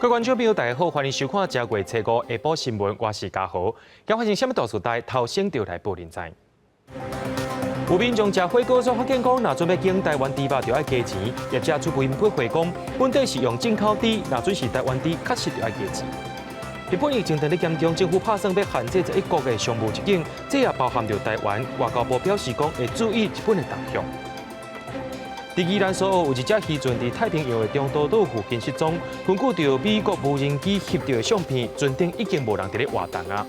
各位觀眾朋友，大家好，歡迎收看正月初五下晡新聞，我是嘉豪。今發生啥物大事代，頭先就來報恁知。有民眾食火鍋，煞發現講，若準欲揀台灣豬肉，就愛加錢。業者出面回講，本底是用進口豬，若準是台灣豬，確實就愛加錢。日本疫情當咧嚴重，政府拍算欲限制11國的商務入境，這也包含著台灣。外交部表示講，會注意日本的動向。佇宜蘭蘇澳有一隻漁船佇太平洋的中途島附近失蹤，根據著美國無人機翕著的相片，船頂已經無人佇咧活動啊。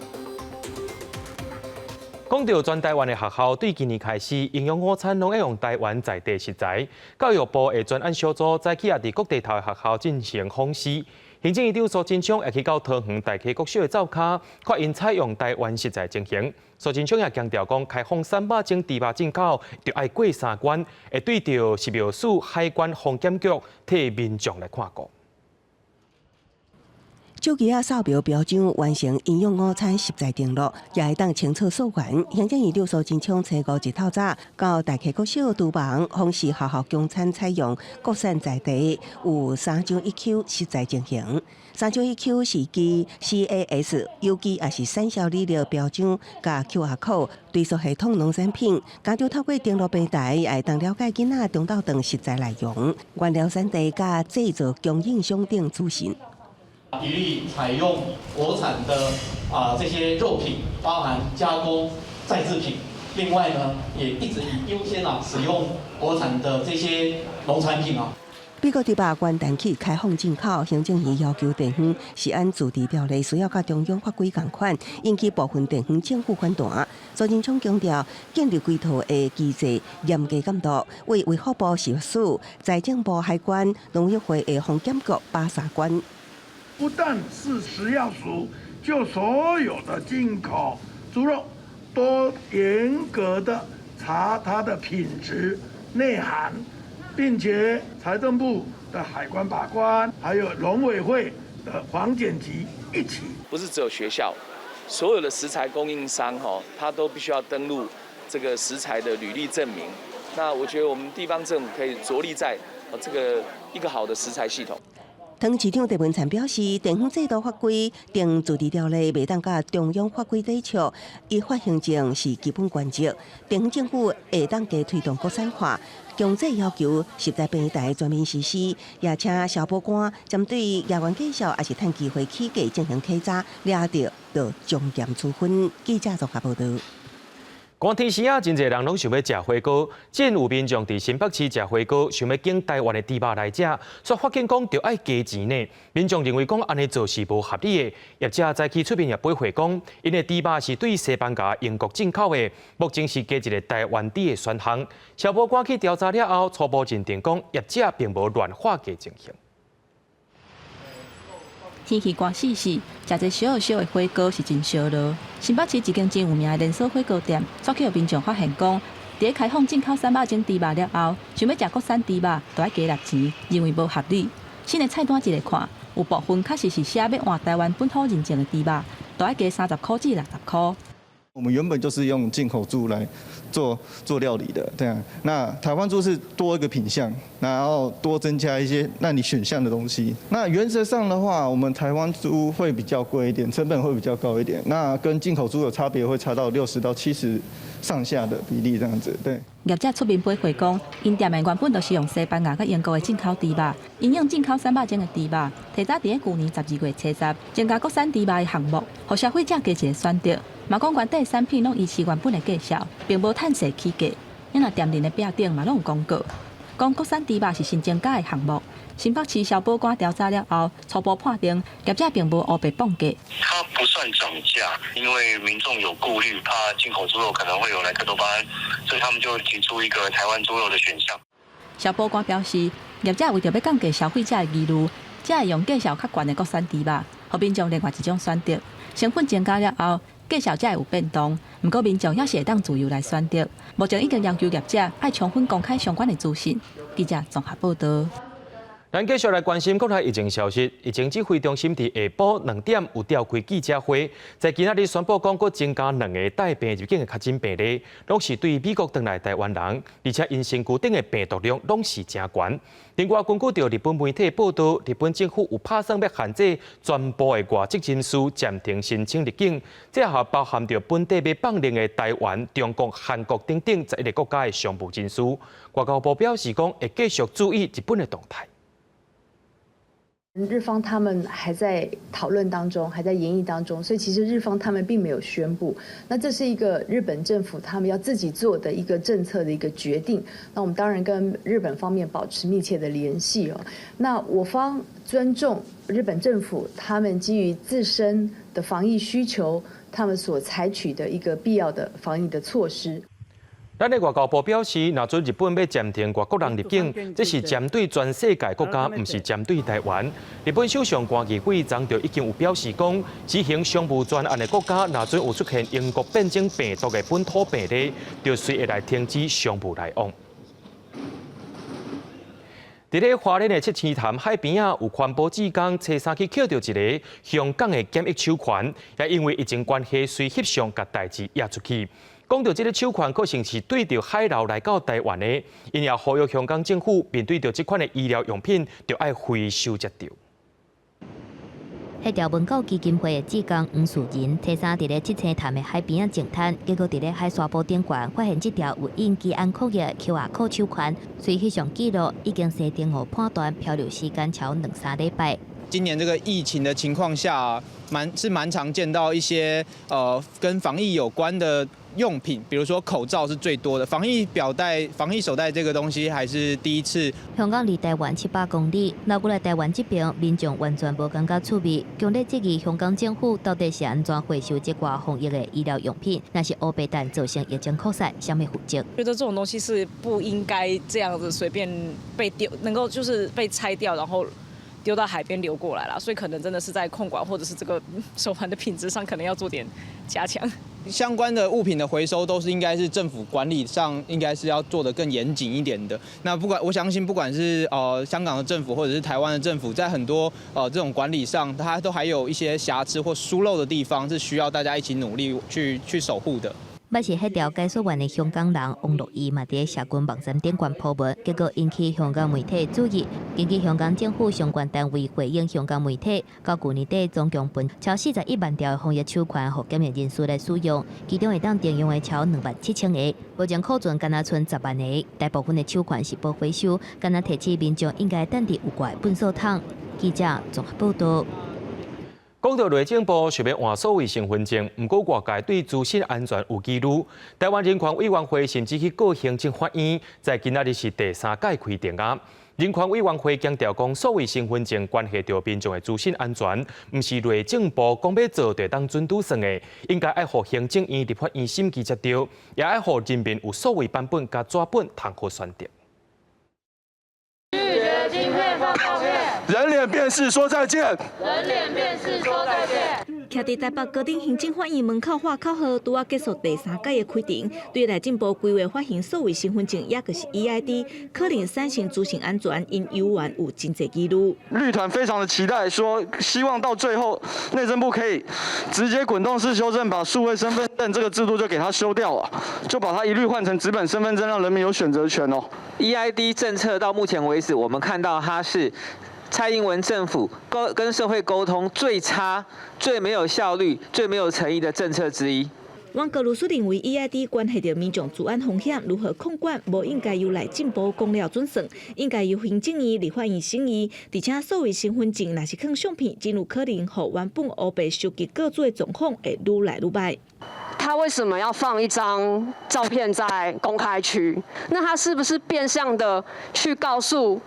講到全台灣的學校，對今年開始，營養午餐攏愛用台灣在地食材。教育部的專案小組早起也佇各地頭的學校進行訪視。行政院長蘇貞昌也去到桃園大溪國小的灶跤，看𪜶採用台灣食材情形。蘇貞昌也強調講，開放300種豬肉進口，就愛過三關，會對著食藥署、海關、防檢局替民眾來看顧。手機仔掃描標章完成營養午餐食材登錄，也會當清楚溯源。行政院長蘇貞昌初五一透早到大溪國小廚房訪視學校供餐採用國產在地有三種一級食材情形。三種一級是基 CAS 有機抑是產銷履歷標章佮 QR code 追溯系統農產品，家長透過登錄平台也會當了解囡仔中晝頓食材內容、原料產地佮製造供應商等資訊。一律採用國產的這些肉品，包含加工再製品。另外呢，也一直以優先使用國產的這些農產品啊。美國豬肉元旦起開放進口，行政院要求地方是按自治條例需要佮中央法規仝款，引起部分地方政府反彈。蘇貞昌強調，建立規套的機制，嚴格監督，為衛福部食藥署、財政部海關、農委會的防檢局把三關。不但是食藥署，就所有的進口豬肉都嚴格的查它的品質內涵，並且財政部的海關把關，還有農委會的防檢局一起。不是只有學校，所有的食材供應商哈，他都必須要登錄這個食材的履歷證明。那我覺得我們地方政府可以着力在這個一個好的食材系統。湯市長鄭文燦表示，地方制度法規定自治條例袂當佮中央法規抵觸，依法行政是基本原則。地方政府會當加推動國產化，強制要求食材平台全面實施，也請消保官針對業員介紹抑是趁機會起價進行稽查，掠著就從嚴處分。記者綜合報導。寒天時啊，真濟人攏想欲食火鍋。真有民眾佇新北市食火鍋，想欲揀台灣的豬肉來食，煞發現講著愛加錢呢。民眾認為講按呢做是無合理的。業者早起出面也回話講，𪜶的豬肉是對西班牙、英國進口的，目前是加一個台灣豬的選項。消保官去調查了後，初步認定講業者並無亂喊價情形。天氣寒死死，食這燒燒的火鍋是真燒熱。新北市一間真有名的連鎖火鍋店，煞去予民眾發現講，佇開放進口三百種豬肉了後，想欲食國產豬肉，著愛加納錢，認為無合理。新的菜單一個看，有部分確實是寫欲換台灣本土認證的豬肉，著愛加30箍至60箍。我們原本就是用進口豬來做料理的，對啊。那台灣豬是多一個品項，然後多增加一些讓你選項的東西。那原則上的話，我們台灣豬會比較貴一點，成本會比較高一點。那跟進口豬的差別會差到60到70上下的比例，這樣子，對。業者出面回話講，𪜶店的原本就是用西班牙佮英國的進口豬肉，因應進口三百種的豬肉，提早佇咧舊年12月初十增加國產豬肉的項目，予消費者加一個選擇。嘛講原底產品攏維持原本的介紹，並無趁勢起價。因為店面的壁頂嘛攏有廣告，講國產豬肉是新增加的項目。新北市消保官調查了後，初步判定業者並無烏白報價。它不算漲價，因為民眾有顧慮，怕進口豬肉可能會有萊克多巴胺，所以他們就提出一個台灣豬肉的選項。消保官表示，業者為著欲降低消費者的疑慮，才會用介紹較懸的國產豬肉，予民眾另外一種選擇。成本增加了後，價數才會有變動。毋過民眾猶是會當自由來選擇。目前已經要求業者愛充分公開相關的資訊。記者綜合報導。咱繼續來關心國內疫情消息。疫情指揮中心佇下晡2點有召開記者會，在今仔日宣布講，閣增加兩个帶病入境的確診病例，攏是對美國轉來台灣人，而且𪜶身軀頂的病毒量攏是誠懸。另外，根據著日本媒體報道，日本政府有拍算欲限制全部的外籍人士暫停申請入境，這也包含著本地欲放令的台灣、中國、韓國等等11个國家的商務人士。外交部表示講，會繼續注意日本的動態。日方他們還在討論當中，還在研議當中，所以其實日方他們並沒有宣布。那這是一個日本政府他們要自己做的一個政策的一個決定。那我們當然跟日本方面保持密切的聯繫哦。那我方尊重日本政府他們基於自身的防疫需求，他們所採取的一個必要的防疫的措施。咱的外交部表示，若准日本欲暫停外國人入境，這是針對全世界國家，毋是針對台灣。日本首相菅義偉昨就已經有表示講，執行商務專案的國家，若准有出現英國變種病毒的本土病例，就隨會來停止商務來往。佇咧花蓮的七星潭海邊仔，有環保志工初三去抾著一个香港的檢疫手環，也因為疫情關係，隨翕相共代誌掖出去。講著這个手環可能是對著海流來到台灣的，𪜶也呼籲香港政府面對著這款的醫療用品，著愛回收才對。彼條文教基金會的志工黃樹仁，初三佇咧七星潭的海邊仔淨灘，結果佇咧海沙埔頂懸發現這條有印機安抗疫 QR code 手環，隨翕相記錄已經設定予判斷漂流時間超兩三禮拜。今年這個疫情的情況下，蠻常見到一些跟防疫有關的用品，比如說口罩是最多的，防疫表帶、防疫手袋這個東西還是第一次。香港離台灣700公里，流過來台灣這邊，民眾完全無感覺趣味，強烈質疑香港政府到底是按怎回收這寡防疫的醫療用品，若是烏白蛋造成疫情擴散，啥物負責？覺得這種東西是不應該這樣子隨便被丟，能夠就是被拆掉，然後丟到海邊流過來了，所以可能真的是在控管或者是這個手環的品質上，可能要做點加強。相關的物品的回收都是應該是政府管理上應該是要做得更嚴謹一點的。那不管我相信，不管是香港的政府或者是台灣的政府，在很多這種管理上，它都還有一些瑕疵或疏漏的地方，是需要大家一起努力去守護的。捌是彼條解說員的香港人王樂怡嘛，佇社群網站頂懸 po 文，結果引起香港媒體注意。根據香港政府相關單位回應香港媒體，到舊年底總共分超41萬條的防疫手環予檢疫人士來使用，其中會當徵用的超2.7萬個，目前庫存干焦賰10萬個，大部分的手環是無回收，干焦提醒民眾應該等佇有掛的糞掃桶。記者綜合報道。講到內政部想欲換數位身份證，毋過外界對資訊安全有疑慮。台灣人權委員會甚至去告行政法院，在今仔日是第三屆開庭啊。人權委員會強調講，數位身份證關係著民眾的資訊安全，毋是內政部講欲做就當準拄算的，應該愛予行政院、立法院審議才對，也愛予人民有數位版本佮紙本通好選擇。拒絕晶片放照片，人臉辨識說再見。人臉辨識說再見。徛佇台北高等行政法院門口喊口號，拄仔結束第三屆的開庭，對內政部規劃發行數位身份證，也就是 EID，可能產生資訊安全，𪜶猶原有真濟疑慮。綠團非常的期待，說希望到最後內政部可以直接滾動式修正，把數位身份證這個制度就給它修掉了，就把它一律換成紙本身份證，讓人民有選擇權哦。 EID 政策到目前為止，我們看到它是蔡英文政府跟社會溝通最差、最沒有效率、最沒有誠意的政策之一。王國律師認為，EID 關係著民眾資安風險如何控管，無應該由內政部講了準算，應該由行政院、立法院審議。而且，數位身份證若是囥相片，真有可能予原本烏白收集個資的狀況會愈來愈䆀。他為什麼要放一張照片在公開區？那他是不是變相的去告訴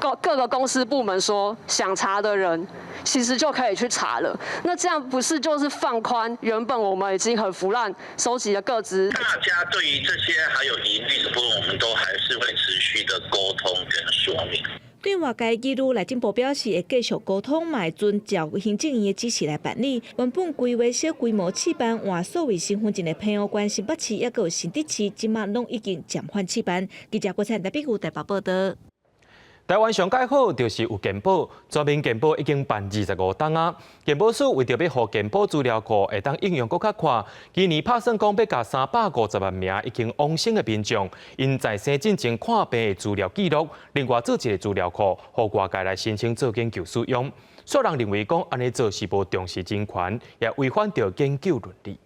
各個公司部門說，想查的人其實就可以去查了？那這樣不是就是放寬原本我們已經很腐爛收集的個資？大家對於這些還有疑慮的部分，我們都還是會持續的溝通跟說明。對外界疑慮，內政部表示會繼續溝通，嘛會遵照行政院的指示來辦理。原本規劃小規模試辦換數位身份證的澎湖縣新北市，抑閣有新竹市，這馬攏已經暫緩試辦。記者郭彩台北台北報道。台灣上蓋好就是有健保，全民健保已經辦25冬啊。健保署為著欲予健保資料庫會當應用閣較快，今年拍算講欲共350萬名已經往生的民眾，𪜶在生進前看病的資料記錄，另外做一個資料庫，予外界來申請做研究使用。煞有人認為講按呢做是無重視人權，也違反著研究倫理。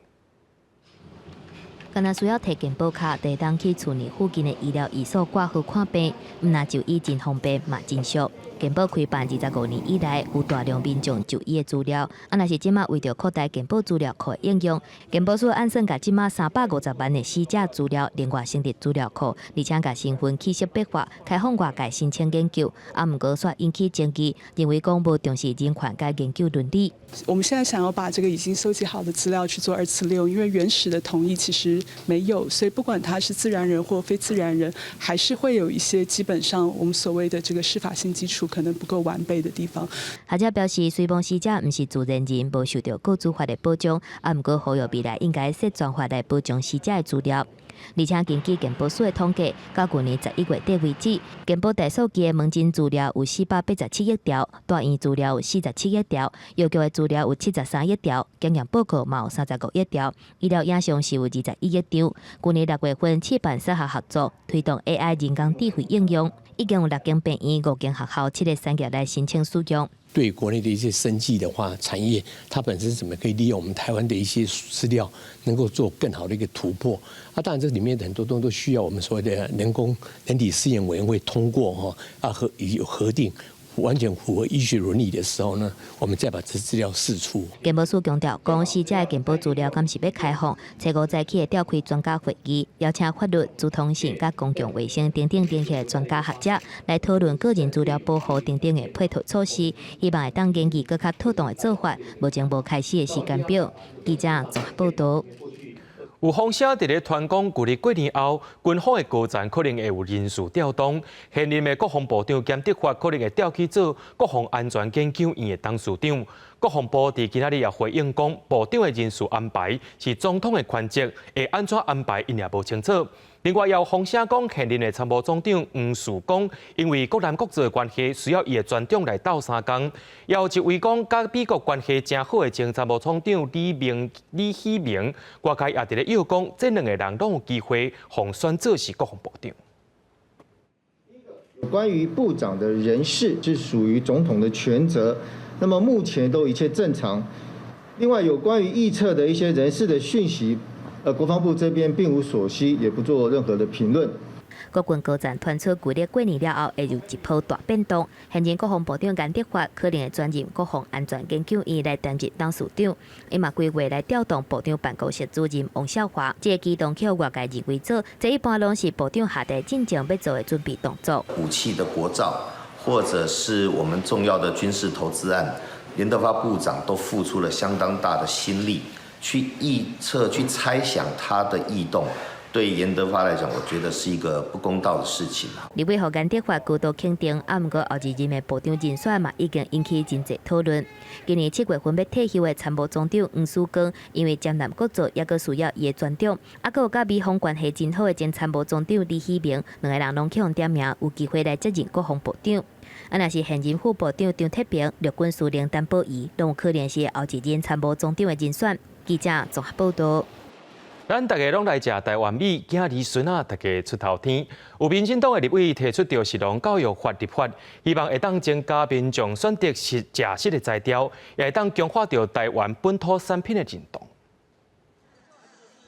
敢若需要提健保卡，就會當去厝內附近的醫療院所掛號看病，毋但就醫真方便嘛真俗。健保開辦25年以來，有大量民眾就醫的資料。啊，若是這馬為著擴大健保資料庫的應用，健保署按算共這馬350萬的死者資料，另外成立資料庫，而且共身份去識別化，開放外界申請研究。啊，毋過煞引起爭議，認為講無重視人權佮研究倫理。我們現在想要把這個已經收集好的資料去做二次利用，因為原始的同意其實沒有，所以不管他是自然人或非自然人，還是會有一些基本上我們所謂的這個適法性基礎可能不夠完備的地方。學者表示，雖罔死者毋是自然人，無受著個資法的保障，啊，毋過呼籲未來應該設專法來保障死者的資料。而且根據健保署的統計，到舊年11月底為止，健保大數據的門診資料有487億條，大院資料有47億條，藥局的資料有73億條，檢驗報告嘛有35億條，醫療影像是有21億張。舊年6月份，試辦產學合作推動 AI 人工智慧應用，已經有六間病院、五間學校、七個產業來申請使用。對國內的一些生技的話，產業它本身怎麼可以利用我們台灣的一些資料，能夠做更好的一個突破？啊，當然這裡面很多東西都需要我們所謂的人工人體試驗委員會通過哈，啊核有核定，完全符合醫學倫理的時候呢，我們再把這資料釋出。健保署強調，講死者的健保資料敢是欲開放，初五早起會召開專家會議，邀請法律、資通訊佮公共衛生等等等的專家學者來討論個人資料保護等等的配套措施，希望會當研議閣較妥當的做法。目前無開始的時間表。記者綜合報導。有風聲佇咧傳講，舊曆過年後，軍方的高層可能會有人事調動，現任的國防部長嚴德發可能會調去做國防安全研究院的董事長。國防部佇今仔日也回應講，部長的人事安排是總統的權責，會按怎安排𪜶也無清楚。另外，也有風聲講，現任的參謀總長黃樹光，因為國南國造的關係，需要伊的專長來鬥相共。也有一位講，佮美國關係誠好的前參謀總長李喜明，外界也佇咧臆講，這兩个人攏有機會予選做是國防部長。關於部長的人事是屬於總統的權責，那麼目前都一切正常。另外，有關於臆測的一些人事的訊息，國防部這邊並無所悉，也不做任何的評論。國軍高層傳出舊曆過年了後會有一波大變動，現任國防部長顏德發可能會轉任國防安全研究院來擔任董事長，伊嘛規劃來調動部長辦公室主任王少華。這個舉動予外界認為做，這一般攏是部長下台進前欲做的準備動作。武器的國造，或者是我們重要的軍事投資案，顏德發部長都付出了相當大的心力去臆測、去猜想他的異動。對顏德發來講，我覺得是一個不公道的事情。立委予顏德發高度肯定，啊，毋過後一任的部長人選嘛，已經引起真濟討論。今年7月份欲退休的參謀總長黃曙光，因為尖南國造，猶閣需要伊的專長。啊，閣有佮美方關係真好的前參謀總長李喜明，兩个人攏去予點名，有機會來接任國防部長。啊，若是現任副部長張鐵平、陸軍司令陳寶儀，攏有可能是後一任參謀總長的人選。記者綜合報導。咱逐家攏來食台灣米，囝兒孫仔逐家出頭天。有民進黨的立委提出著食農教育法立法，希望會當增加民眾選擇食食的才調，也會當強化著台灣本土產品的認同。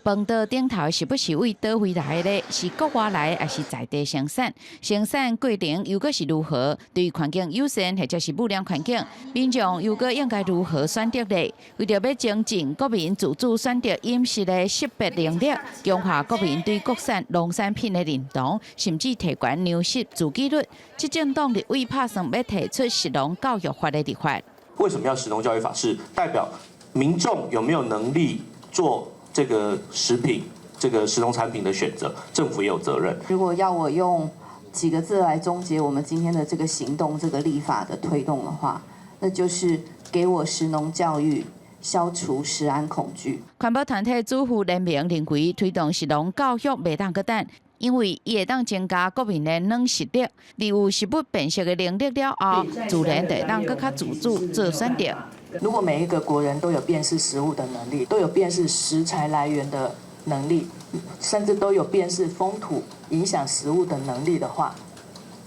飯桌頂頭是不是為佗位來的呢？是國外來抑是在地生產？生產過程又閣是如何？對環境友善或者是污染環境，民眾又閣應該如何選擇呢？為著欲增進國民自主選擇飲食的識別能力，強化國民對國產農產品的認同，甚至提懸糧食自給率，執政黨立委拍算欲提出食農教育法的立法。為什麼要食農教育法？是代表民眾有沒有能力做這個食品、這個食農產品的選擇，政府也有責任。如果要我用幾個字來終結我們今天的這個行動、這個立法的推動的話，那就是給我食農教育，消除食安恐懼。環保團體主婦聯盟認為，推動食農教育袂當閣等。因為伊會當增加國民的軟實力。佇有食物辨識的能力了後，自然就會當閣較自主做選擇。如果每一個國人都有辨識食物的能力，都有辨識食材來源的能力，甚至都有辨識風土影響食物的能力的話，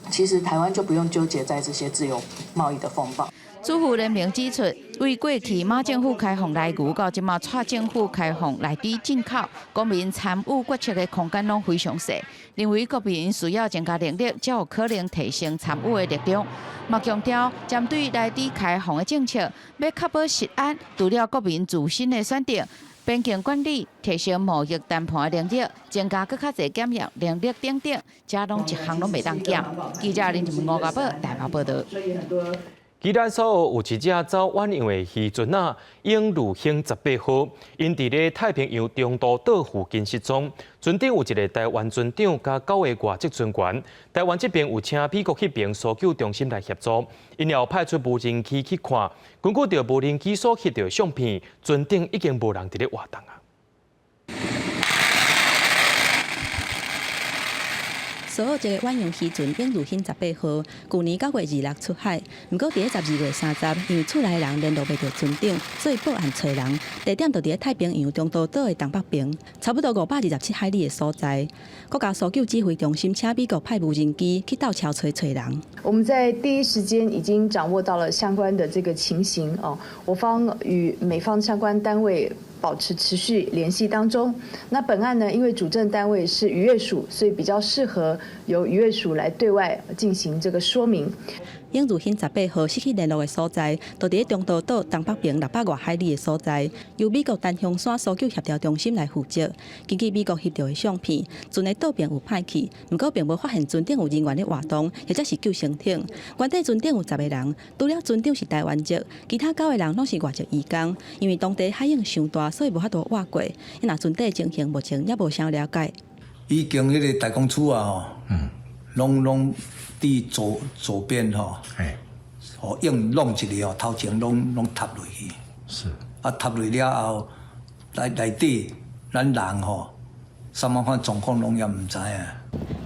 其實台灣就不用糾結在這些自由貿易的風暴。主婦聯盟指出，為過去馬政府開放萊牛到這馬蔡政府開放萊豬進口，國民參與決策的空間攏非常細。認為國民需要增加能力，才有可能提升參與的力量。嘛強調，針對萊豬開放的政策，欲確保食安，除了國民自身的選擇，邊境管理、提升貿易談判的能力、增加閣較濟檢驗能力等等，這攏一項攏袂當減。記者林志文吳家寶台北報導。宜蘭蘇澳有一隻走遠洋的漁船仔，永如興18號，𪜶佇咧太平洋中途島附近失蹤。船頂有一个台灣船長佮九个外籍船員。台灣這邊有請美國彼爿搜救中心來協助，𪜶也有派出無人機去看。根據著無人機所翕著的相片，船頂已經無人佇咧活動啊。蘇澳一个遠洋漁船永如興18號，舊年9月26出海，毋過佇咧12月30，因為厝內人聯絡袂著船長，所以報案揣人。地點就佇咧太平洋中途島的東北邊，差不多527海里的所在。國家搜救指揮中心請美國派無人機去鬥撨揣揣人。我們在第一時間已經掌握到了相關的這個情形哦，我方與美方相關單位保持持續聯繫當中。那本案呢，因為主政單位是漁業署，所以比較適合由漁業署來對外進行這個說明。永如興18號失去聯絡的所在，就佇咧中途島東北邊600外海里的所在，由美國檀香山搜救協調中心來負責。根據美國翕著的相片，船的島邊有歹去，毋過並無發現船頂有人員咧活動，或者是救生艇。原底船頂有10個人，除了船長是台灣籍，其他9個人攏是外籍移工。因為當地海湧傷大，所以無法度倚過。若船底情形目前猶無啥了解。已經彼个大公厝啊吼，攏佇左邊吼，哦，用弄一个吼，頭前攏塌落去。是。啊，塌落了後，內底咱人吼，啥物款狀況攏也毋知影。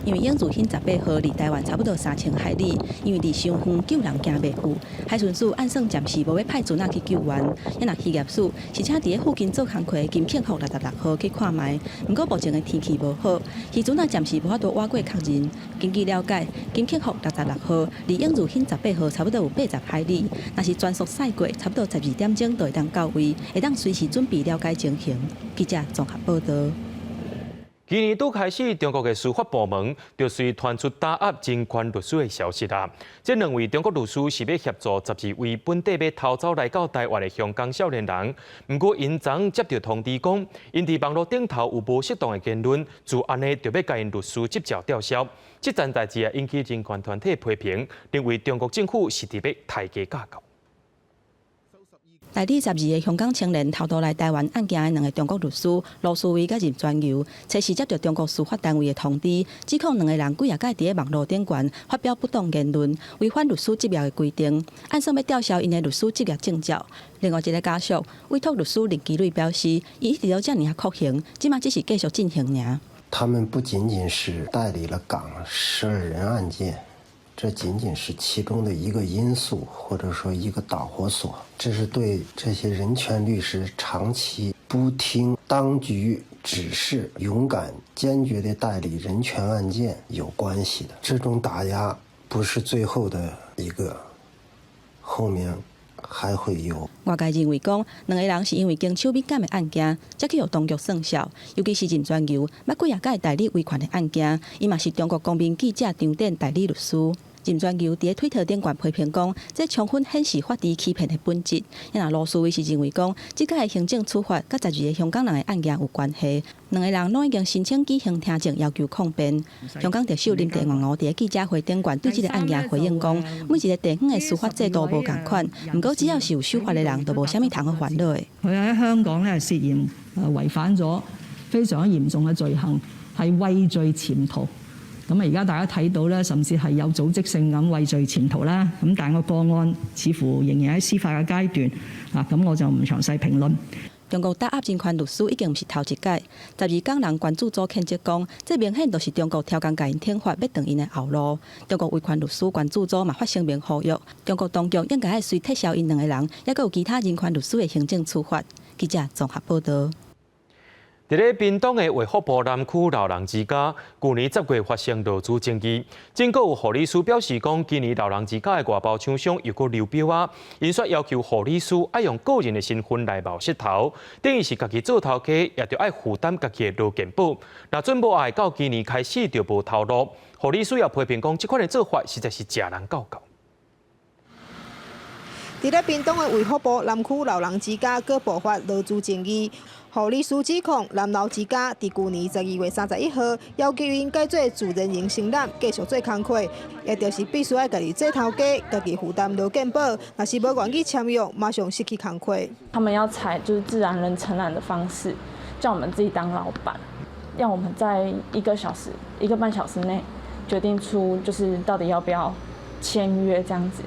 因為永如興18號離台灣差不多3000海里，因為離傷遠，救人驚袂赴。海巡署按算暫時無欲派船仔去救援，若漁業署是請佇咧附近做工課的金慶福66號去看覓。毋過目前的天氣無好，漁船仔暫時無法度倚過確認。根據了解，金慶福66號離永如興18號差不多有80海里，若是全速駛過，差不多12點鐘就會當到位，會當隨時準備了解情形。記者綜合報導。今年拄開始，中國的司法部門就隨傳出打壓人權律師的消息啦。這兩位中國律師是欲協助12位本地欲偷走來到台灣的香港少年人，毋過𪜶昨接著通知講，𪜶佇網路頂頭有無適當的言論，就按呢就欲共𪜶律師執照吊銷。這件代誌啊，引起人權團體批評，認為中國政府是佇欲抬低架構。代理12个香港青年偷渡來台灣案件的兩个中國律師盧思位佮任專游，初時接著中國司法單位的通知，指控兩个人幾仔擺佇咧網路頂懸發表不當言論，違反律師執業的規定，按算欲吊銷𪜶的律師執業證照。另外一个家屬委託律師林基磊表示，伊一直都遮爾仔酷刑，這馬只是繼續進行爾。他們不僅僅是代理了港12人案件。這僅僅是其中的一個因素，或者說一個導火索。這是對這些人權律師長期不聽當局指示、勇敢堅決地代理人權案件有關係的。這種打壓不是最後的一個，後面還會有。外界認為講，兩个人是因為經手敏感的案件，才去予當局算數。尤其是任專游，捌幾仔擺代理維權的案件，伊嘛是中國公民記者張典代理律師。任專游佇咧推特頂懸批評講，這充分顯示法治欺騙的本質。若盧思位是認為講，這擺的行政處罰佮12个香港人的案件有關係。兩个人攏已經申請舉行聽證，要求抗辯。香港特首林鄭月娥佇咧記者會頂懸對這个案件回應講，每一个地方的司法制度無仝款，毋過只要是有守法的人，就無啥物通好煩惱的。佢喺香港咧涉嫌違反咗非常嚴重嘅罪行，係畏罪潛逃。咁啊！而家大家睇到咧，甚至係有組織性咁畏罪潛逃啦。咁但係個個案似乎仍然喺司法嘅階段啊，咁我就唔詳細評論。中國打壓人權律師已經毋是頭一擺。十二港人關注組譴責講，這明顯就是中國刁工共𪜶懲罰，欲斷𪜶的後路。中國維權律師關注組嘛發聲明呼籲，中國當局應該愛隨撤銷𪜶兩個人，抑閣有其他人權律師的行政處罰。記者綜合報導。佇咧屏東的衛福部南區老人之家，舊年10月發生勞資爭議，警告有護理師表示講，今年老人之家的外包廠商又閣流標啊，𪜶煞要求護理師愛用個人的身份來冒穡頭，等於是家己做頭家，也著愛負擔家己的勞健保。若準無愛到今年開始就無頭路，護理師也批評講，這款的做法實在是食人狗狗。佇咧屏東的衛福部南區老人之家，閣爆發勞資爭議。護理師指控南老之家佇舊年12月31號要求𪜶改做自然人承攬，繼續做工課，也就是必須愛家己做頭家，家己負擔勞健保。若是無願意簽約，馬上失去工課。他們要採就是自然人承攬的方式，叫我們自己當老闆，要我們在一個小時、一個半小時內決定出，就是到底要不要簽約這樣子。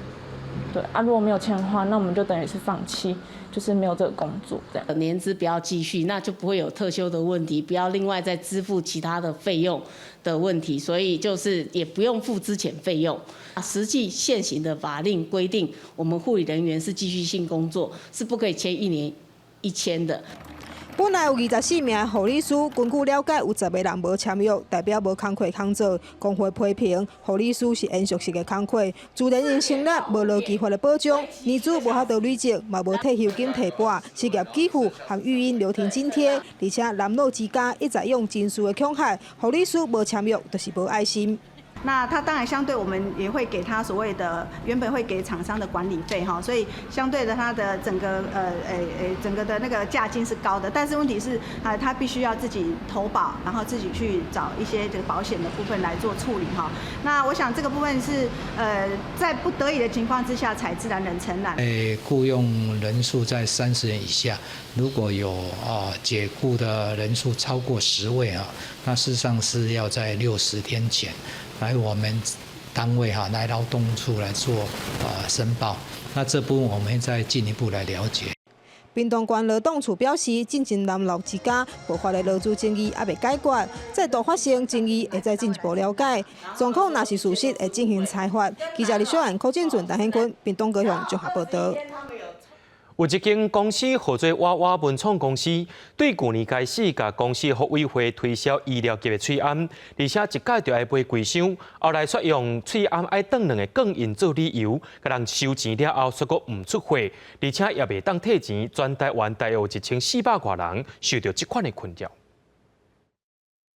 對啊，如果沒有簽的話，那我們就等於是放棄，就是沒有這個工作這樣。年資不要繼續，那就不會有特休的問題，不要另外再支付其他的費用的問題，所以就是也不用付資遣費用。實際現行的法令規定，我們護理人員是繼續性工作，是不可以簽一年一簽的。本來有24名護理師，根據了解有10個人無簽約，代表無工課通做。工會批評護理師是延續式的工課，自然人承攬無勞基法的保障，年資無法度累積，嘛無退休金提撥，失業給付和育嬰留停津貼，而且南老之家一再用人事的恐嚇，護理師無簽約就是無愛心。那他當然相對我們也會給他所謂的原本會給廠商的管理費哈，所以相對的他的整個整個的那個價金是高的，但是問題是啊，他必須要自己投保，然後自己去找一些這個保險的部分來做處理哈。那我想這個部分是在不得已的情況之下才自然人承攬。僱用人數在30人以下，如果有啊解僱的人數超過10位啊，那事實上是要在60天前來我們單位哈，來勞動處來做申報，那這部分我們會再進一步來了解。屏東縣勞動處表示，進前南老之家爆發的勞資爭議猶未解決，再度發生爭議會再進一步了解。狀況若是屬實，會進行裁罰。記者李小蘭、柯進俊、陳顯坤，屏東高雄綜合報導。有一間公司號做娃娃文創公司，對舊年開始，共公司福委會推銷醫療級的喙罨，而且一擺就愛買幾箱，後來煞用喙罨愛斷兩个鋼印做理由，共人收錢了後，煞閣毋出貨，而且也袂當退錢，全台灣大約有1400外人受著這款的困擾。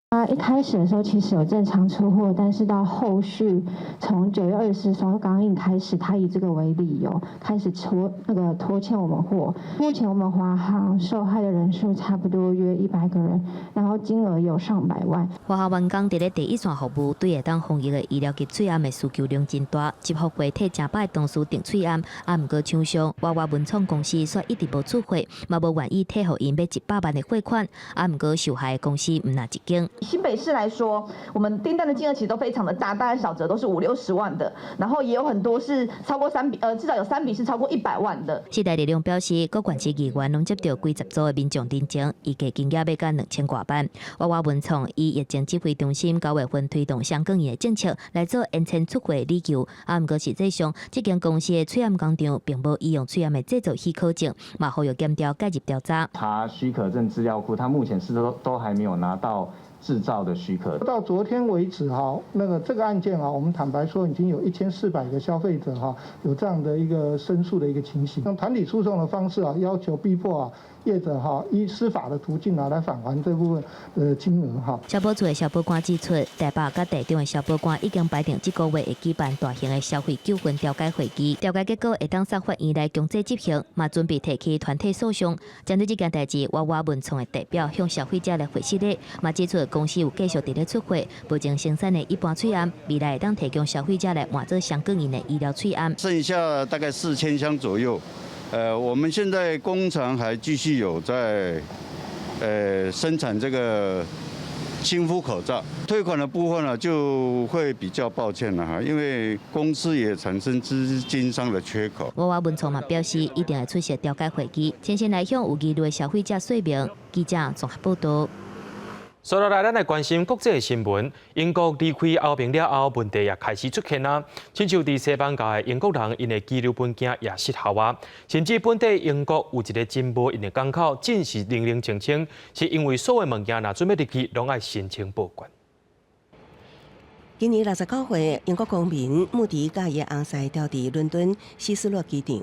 啊，一開始的時候其實有正常出貨，但是到後續從9月24收鋼印開始，他以這個為理由開始拖那個拖欠我們貨。目前我們華航受害的人數差不多約100個人，然後金額有上百萬。華航員工佇咧第一線服務，對會當防疫的醫療級喙罨的需求量真大，執福會替成百同事訂喙罨，啊，毋過廠商娃娃文創公司煞一直無出貨，嘛無願意退予𪜶欲100萬的貨款，啊，毋過受害的公司毋但一間。新北市來說，我們訂單的金額其實都非常的大，大概少則都是五六十萬的，然後也有很多是超過三筆，至少有三筆是超過100萬的。時代力量表示，各縣市議員攏接著幾十組的民眾陳情，預計金額欲到2000外萬。娃娃文創以疫情指揮中心9月份推動雙槓印的政策來做延遲出貨理由，啊，毋過實際上，這間公司的喙罨工廠並無醫用喙罨的製造許可證，嘛呼籲檢調介入調查。查許可證資料庫，他目前是都還沒有拿到製造的許可。到昨天為止哈，那個這個案件啊，我們坦白說已經有1400個消費者哈，有這樣的一個申訴的一個情形。用團體訴訟的方式啊，要求逼迫啊業者哈，依司法的途徑啊來返還這部分的金額哈。消保處的消保官指出，台北佮台中的消保官已經排定這個月會舉辦大型的消費糾紛調解會議，調解結果會當送法院來強制執行，嘛準備提起團體訴訟。針對這件代誌，娃娃文創的代表向消費者來回釋咧，嘛指出公司有繼續佇咧出貨，目前生產的一般喙罨，未來會當提供消費者來換做雙鋼印的醫療喙罨。剩下大概4000箱左右。我們現在工廠還繼續有在生產這個親膚口罩。退款的部分呢，就會比較抱歉了哈，因為公司也產生資金上的缺口。我娃文創嘛表示，一定會出席調解會議，前線來向有疑慮的消費者說明。記者綜合報道。接落來，咱來關心國際新聞。英國離開歐盟了後，問題也開始出現啊。親像佇西班牙的英國人，𪜶的居留文件也失效啊。甚至本地英國有一个真無閒的港口，真是冷冷清清，是因為所有物件若準備入去，攏愛申請報關。今年69歲，英國公民穆迪佮伊翁婿駐佇倫敦希斯洛機場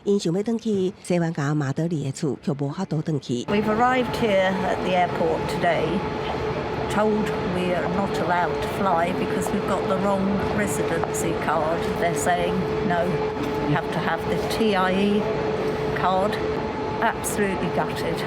，𪜶想欲轉去西班牙馬德里的厝，卻無法度轉去。 We've arrived here at the airport today, told we are not allowed to fly because we've got the wrong residency card. They're saying no, you have to have the TIE card. Absolutely gutted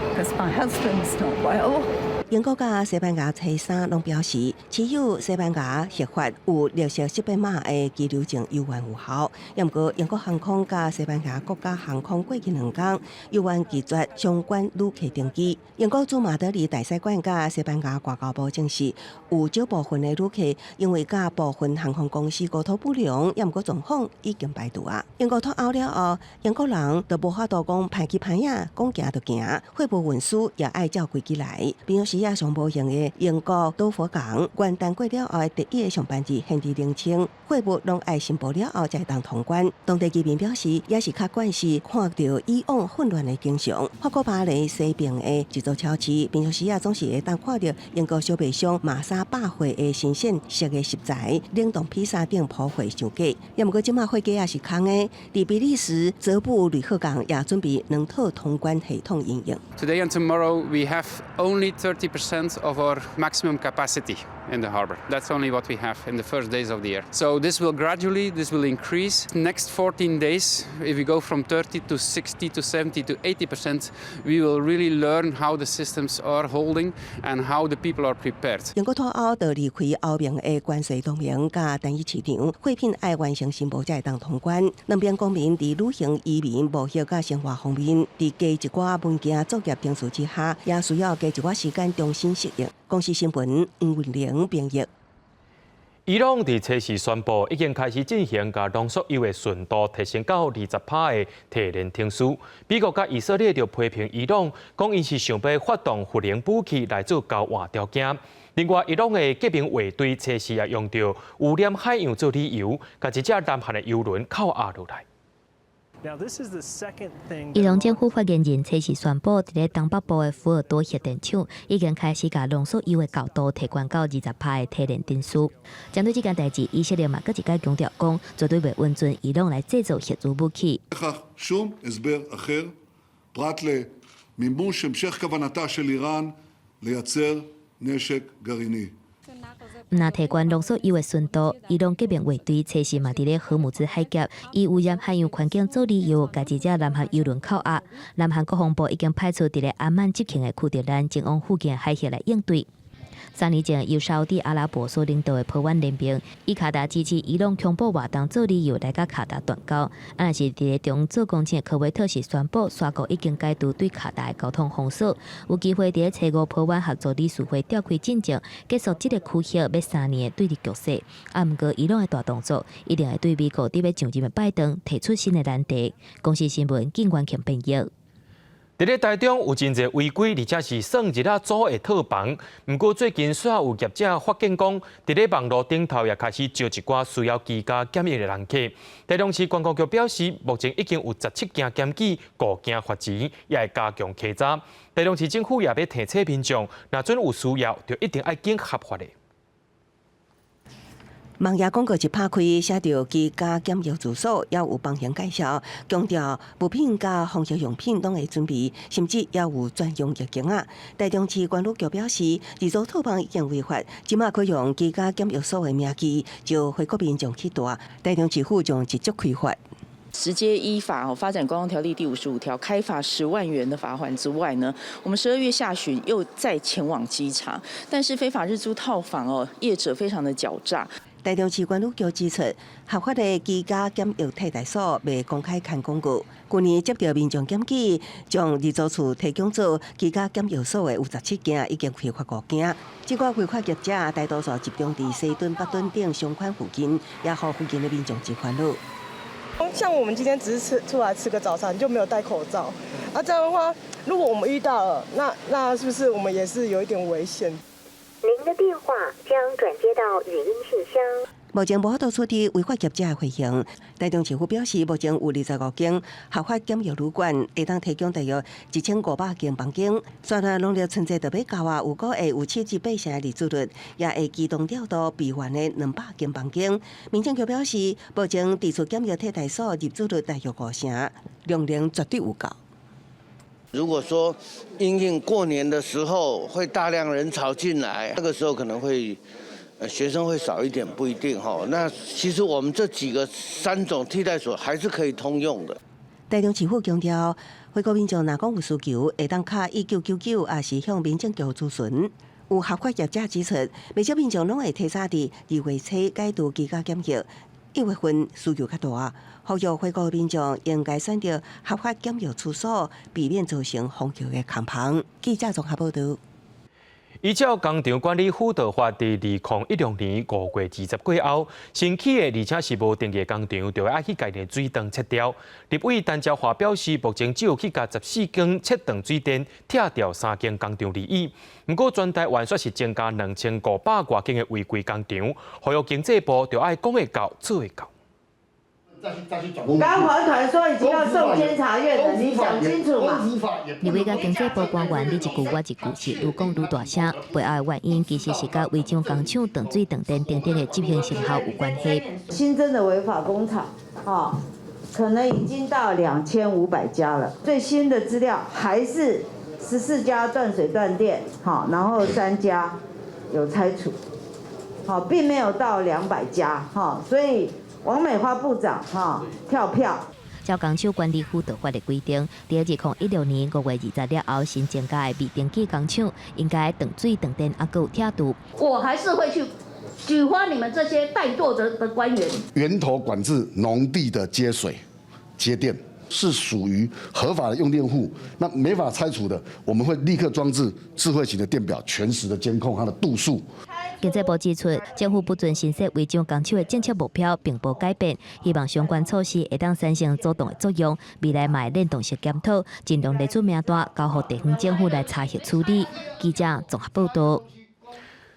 because my husband's not well. 英國佮西班牙初三攏表示，持有西班牙合法有綠色識別碼的居留證猶原有效。毋過英國航空佮西班牙國家航空過去兩工猶原拒絕相關旅客登機。英國駐馬德里大使館佮西班牙外交部證實，有少部分的旅客因為佮部分航空公司溝通不良，毋過狀況已經排除啊。英國脫歐了後，英國人就無法度講歹去歹啊，講行就行，貨物運輸也愛照規矩來。平常時也上無閒的英國多佛港，元旦過了後的第一个上班日，限制冷清，貨物攏愛申報了後才會當通關。當地居民表示，也是較慣勢看著以往混亂的景象。法國巴黎西邊的一座超市，平常時啊總是會當看著英國小賣商瑪莎百貨的新鮮熟的食材、冷凍披薩等鋪貨上架。也毋過這馬貨架也是空的。佇比利時澤布呂赫港也準備兩套通關系統應用。 Today and tomorrow we have only 30% of our maximum capacity in the harbor. That's only what we have in the first days of the year. So this will gradually, this will increase. Next 14 days, if we go from 30 to 60 to 70 to 80%, we will really learn how the systems are holding and how the people are prepared. 英國脫歐就離開歐盟的關稅同盟佮單一市場，貨品愛完成申報才會當通關。兩邊公民佇旅行、移民、貿易佮生活方面，佇加一寡文件作業程序之下，也需要加一寡時間重新適應。公視新聞黃文玲編譯。伊朗佇初四宣布，已經開始進行共濃縮鈾的純度提升到20%的提煉程序。美國佮以色列就批評伊朗，講𪜶是想欲發動核能武器來做交換條件。另外，伊朗的革命衛隊初四也用著污染海洋做理由，共一隻南韓的油輪扣押落來。伊朗政府發言人初四宣布，佇咧東北部的福爾多核電廠已經開始共濃縮鈾的高度提懸到20%的提煉程序。針對這件代誌，以色列嘛閣一擺強調講，絕對袂允准伊朗來製造核子武器。 שום הסבר אחר פרט למימוש המשך כוונתה של איראן לייצר נשק גרעיני. 毋但提懸濃縮鈾的純度，伊朗革命衛隊初四嘛佇咧荷姆茲海峽，以污染海洋環境做理由，共一隻南韓油輪扣押。南韓國防部已經派出佇咧阿曼執勤的庫德蘭前往附近海域來應對。3年前，由沙烏地阿拉伯所領導的波灣聯盟，以卡達支持伊朗恐怖活動做理由來佮卡達斷交。啊，若是佇咧中做工程的科威特是宣布，沙國已經解除對卡達的交通封鎖，有機會佇咧初五波灣合作理事會召開進前，結束這個區域欲3年的對立局勢。啊，毋過伊朗的大動作，一定會對美國佇欲上任的拜登提出新的難題。公視新聞，景元慶編譯。佇咧台中有真濟違規，而且是算日仔組的套房。毋過最近煞有業者發現講，佇咧網路頂頭也開始招一寡需要居家檢疫的人客。台中市觀光局表示，目前已經有17件檢舉，5件罰錢，也會加強稽查。台中市政府也欲提醒民眾，若準有需要，就一定愛揀合法的。網頁廣告一拍開，寫著居家檢疫住所，也有房型介紹，強調物品佮防疫用品攏會準備，甚至也有專用浴巾仔。台中市觀旅局表示，日租套房已經違法，這馬可用居家檢疫所的名義，招回國民眾去蹛。台中市府將直接開罰。直接依法哦，發展觀光條例第55條開罰10萬元的罰鍰之外呢，我們12月下旬又再前往稽查，但是非法日租套房哦，業者非常的狡詐。台中市管理局指出，合法的居家檢疫替代所袂公開刊廣告。去年接著民眾檢舉，將入租處提供做居家檢疫所的有17間，已經開罰五間。這寡違法業者大多數集中佇西屯、北屯等商圈附近，也予附近的民眾真煩惱。像我們今天只是吃出來吃個早餐，就沒有戴口罩。啊，這樣的話，如果我們遇到了，那是不是我們也是有一點危險？您的電話將轉接到語音信箱。目前無法度處置違法業者的費用。台中市府表示，目前有25間合法檢疫旅館，會當提供大約1500間房間。雖然農曆春節就欲到啊，預估會有七至八成的入住率，也會機動調度備援的200間房間。民政局表示，目前地處檢疫替代所入住率大約五成，量能絕對有夠。如果說因應過年的時候會大量人潮進來，那個時候可能會學生會少一點，不一定哈。那其實我們這幾個三種替代所還是可以通用的。台中市府強調，回國民眾若講有需求，會當敲1999，抑是向民政局諮詢。有合法業者指出，袂少民眾攏會提早佇2月初解除居家檢疫，1月份需求較大，呼籲回國民眾應該選擇合法檢疫處所，避免造成防疫的空棚。記者綜合報導。依照工廠管理輔導法，佇2016年5月20過後，新起的而且是無登記工廠，就愛去共𪜶水斷切掉。立委陳昭華表示，目前只有去共14間切斷水電，拆掉三間工廠而已。毋過全台灣煞是增加2500外間的違規工廠，呼籲經濟部就愛講會到，做會到。剛環團說已經要送監察院了，你講清楚嘛？立委佮經濟部官員，你一句我一句，是愈講愈大聲。背後的原因其實是佮違章工廠斷水斷電等等的執行成效有關係。新增的違法工廠，可能已經到2500家了。最新的資料還是14家斷水斷電，好，然後3家有拆除，好，並沒有到200家，哈，所以。王美花部長哈跳票。照工廠管理輔導法的規定，佇2016年5月20了後，新增加的未登記工廠應該斷水斷電，猶閣有拆除。我還是會去舉發你們這些怠惰的官員。源頭管制農地的接水、接電是屬於合法的用電戶，那沒法拆除的，我們會立刻裝置智慧型的電表，全時的監控它的度數。經濟部指出，政府不准新設違章工廠的政策目標並無改變，希望相關措施會當產生主動的作用，未來嘛會聯動式檢討，盡量列出名單，交予地方政府來查核處理。記者綜合報導。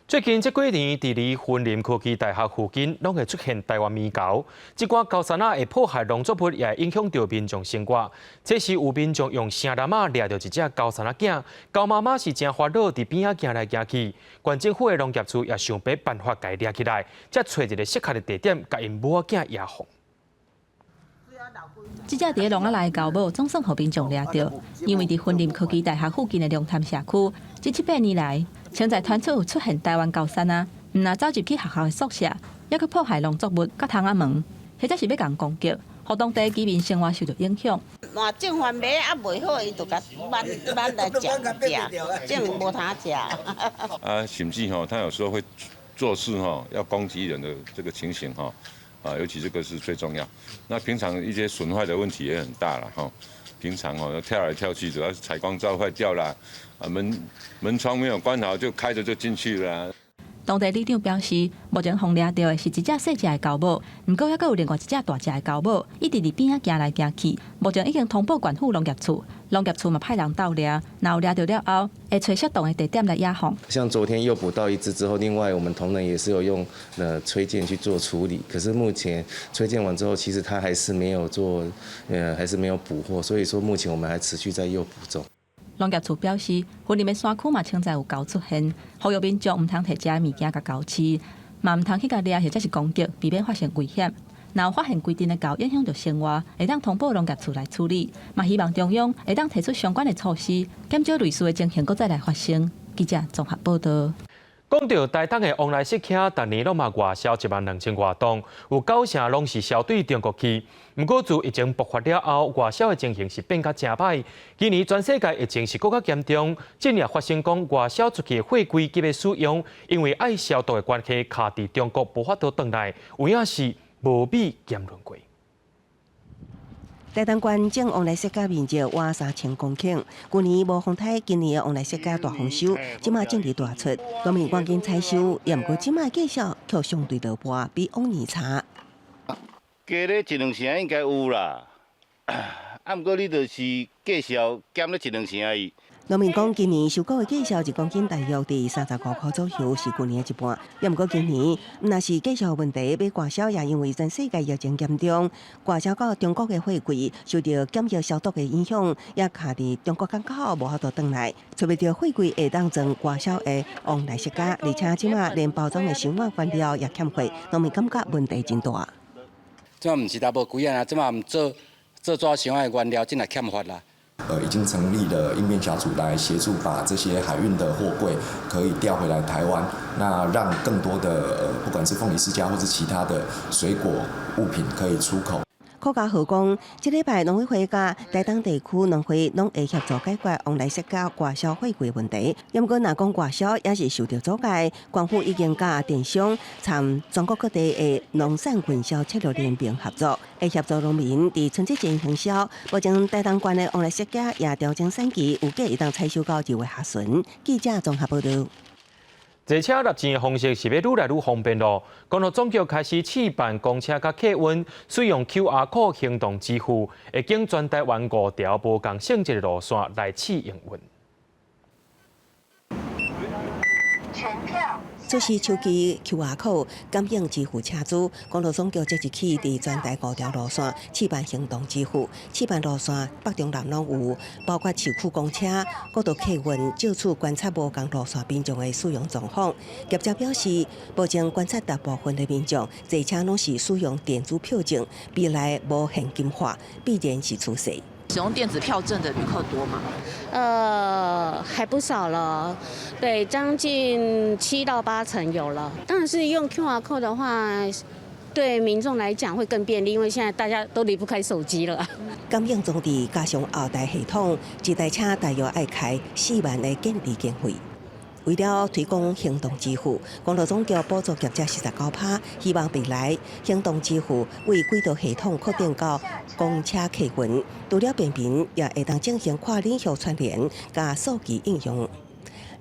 最近這幾年，佇離雲林科技大學附近，攏會出現台灣獼猴。這寡猴山仔會破壞農作物，也會影響著民眾生活。這時有民眾用繩籃仔掠著一隻猴山仔囝，猴媽媽是誠煩惱，佇邊仔行來行去。縣政府的農業處也想辦法共伊掠起來，才揣一个適合的地點，共𪜶母仔囝野放。這隻佇咧籠仔內的猴母總算予民眾掠著，因為佇雲林科技大學附近的龍潭社區，這七八年來，常在傳出有出現台灣猴山仔，毋但走入去學校的宿舍，猶閣破壞農作物佮窗仔門，或者是欲共攻擊，予當地居民生活受著影響。嘛種番麥啊，袂好，伊就共挽挽來食食，種無通食。啊，甚至吼，他有時候會做事吼，要攻擊人的這個情形吼，啊，尤其這個是最重要。那平常一些損壞的問題也很大了哈。平常哦，跳來跳去，主要是採光罩壞掉啦，啊門窗沒有關好就開著就進去了。當地里長表示，目前予掠著的是一隻細隻的猴母，毋過猶閣有另外一隻大隻的猴母，一直佇邊仔行來行去。目前已經通報縣府農業處，農業處嘛派人鬥掠，若有掠著了後，會揣適當的地點來野放。像昨天誘捕到一隻之後，另外我們同仁也是有用吹箭去做處理，可是目前吹箭完之後，其實它還是沒有做，還是沒有捕獲，所以說目前我們還持續在誘捕中。農業處表示，雲林的山區嘛，常在有猴出現，呼籲民眾毋通提遮的物件共猴飼，嘛毋通去共掠或者是攻擊，避免發生危險。若有發現規陣的猴影響著生活，會當通報農業處來處理。嘛希望中央會當提出相關的措施，減少類似的情形閣再來發生。記者綜合報導。講到台東的旺來釋茄，逐年攏嘛外銷1萬2千外噸，有九成攏是銷對中國去。毋過自疫情爆發了後，外銷的情形是變較誠歹。今年全世界疫情是閣較嚴重，進而發生講外銷出去的貨櫃急欲使用，因為愛消毒的關係，卡佇中國無法度轉來，有影是無米兼輪過。台東縣種旺來釋迦面積倚3000公頃，舊年無風颱，今年的旺來釋迦大豐收，這馬正佇大出，農民趕緊採收，也毋過這馬價數卻相對落寞，比往年差。加咧一兩成應該有啦，啊，毋過你就是價數減咧一兩成而已。農民講，今年收割的價數一公斤大約佇35箍左右，是舊年的一半。也毋過今年，毋但是價數問題，欲外銷也因為全世界疫情嚴重，外銷到中國的貨櫃受著檢疫消毒的影響，也卡佇中國港口無法度轉來，揣袂著貨櫃會當裝外銷的旺來釋迦，而且這馬連包裝的箱仔原料也欠貨，農民感覺問題真大。這馬毋是焦無幾啊，這馬毋做做紙箱仔的原料，真來欠乏啦。已經成立了應變小組來協助把這些海運的貨櫃可以調回來台灣，那讓更多的不管是鳳梨釋迦或是其他的水果物品可以出口。柯家豪講，這禮拜農委會佮台東地區農會攏會協助解決旺來釋迦外銷貨櫃問題。毋過，若講外銷也是受著阻礙，官府已經佮電商參全國各地的農產運銷策略聯盟合作，會協助農民佇春節前行銷。目前台東縣的旺來釋迦也調整產期，預計會當採收到2月下旬。記者綜合報導。坐車納錢的方式是欲愈來愈方便囉。公路總局開始試辦公車佮客運使用 QR code 行動支付，會經全台灣五條無仝性質的路線來試營運。出示手機 QR code 感應支付車資，公路總局即日起佇全台五條路線試辦行動支付，試辦路線北中南攏有，包括市區公車、國道客運，藉此觀察無仝路線民眾的使用狀況。業者表示，目前觀察大部分的民眾坐車攏是使用電子票證，未來無現金化必然是趨勢。使用電子票證的旅客多嗎？還不少了，對，將近7到8成有了。當然是用 QR code 的話，對民眾來講會更便利，因為現在大家都離不開手機了。感應裝置加上後台系統，一台車大約愛開4萬的建置經費。為了推廣行動支付，公路總局補助業者49%，希望未來行動支付為軌道系統擴展到公車客運，除了便民，也會當進行跨領域串聯佮數據應用。